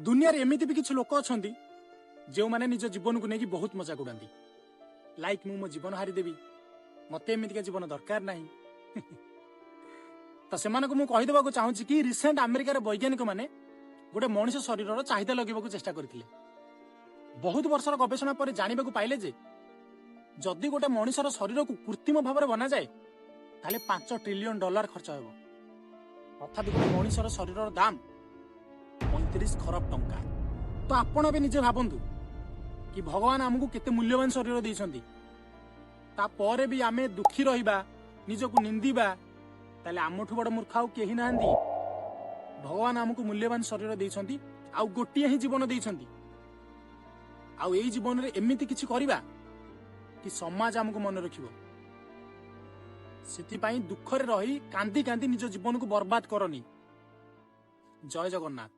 ଦୁନିଆରେ ଏମିତି ବି କିଛି ଲୋକ ଅଛନ୍ତି ଯେଉଁମାନେ ନିଜ ଜୀବନକୁ ନେଇକି ବହୁତ ମଜାକ ଉଡ଼ାନ୍ତି। ଲାଇକ୍, ମୁଁ ମୋ ଜୀବନ ହାରିଦେବି, ମତେ ଏମିତିକା ଜୀବନ ଦରକାର ନାହିଁ। ତ ସେମାନଙ୍କୁ ମୁଁ କହିଦେବାକୁ ଚାହୁଁଛି କି ରିସେଣ୍ଟ ଆମେରିକାର ବୈଜ୍ଞାନିକ ମାନେ ଗୋଟେ ମଣିଷ ଶରୀରର ଚାହିଦା ଲଗେଇବାକୁ ଚେଷ୍ଟା କରିଥିଲେ। ବହୁତ ବର୍ଷର ଗବେଷଣା ପରେ ଜାଣିବାକୁ ପାଇଲେ ଯେ ଯଦି ଗୋଟେ ମଣିଷର ଶରୀରକୁ କୃତ୍ରିମ ଭାବରେ ବନାଯାଏ, ତାହେଲେ 5 ଟ୍ରିଲିୟନ ଡଲାର ଖର୍ଚ୍ଚ ହେବ। ଅର୍ଥାତ୍ ଗୋଟେ ମଣିଷର ଶରୀରର ଦାମ 35 ଖରବ ଟଙ୍କା। ତ ଆପଣ ଏବେ ନିଜେ ଭାବନ୍ତୁ କି ଭଗବାନ ଆମକୁ କେତେ ମୂଲ୍ୟବାନ ଶରୀର ଦେଇଛନ୍ତି। ତାପରେ ବି ଆମେ ଦୁଃଖୀ ରହିବା, ନିଜକୁ ନିନ୍ଦିବା, ତାହେଲେ ଆମଠୁ ବଡ ମୂର୍ଖ ଆଉ କେହି ନାହାନ୍ତି। ଭଗବାନ ଆମକୁ ମୂଲ୍ୟବାନ ଶରୀର ଦେଇଛନ୍ତି ଆଉ ଗୋଟିଏ ହିଁ ଜୀବନ ଦେଇଛନ୍ତି। ଆଉ ଏଇ ଜୀବନରେ ଏମିତି କିଛି କରିବା କି ସମାଜ ଆମକୁ ମନେ ରଖିବ। ସେଥିପାଇଁ ଦୁଃଖରେ ରହି କାନ୍ଦି କାନ୍ଦି ନିଜ ଜୀବନକୁ ବର୍ବାଦ କରନି। ଜୟ ଜଗନ୍ନାଥ।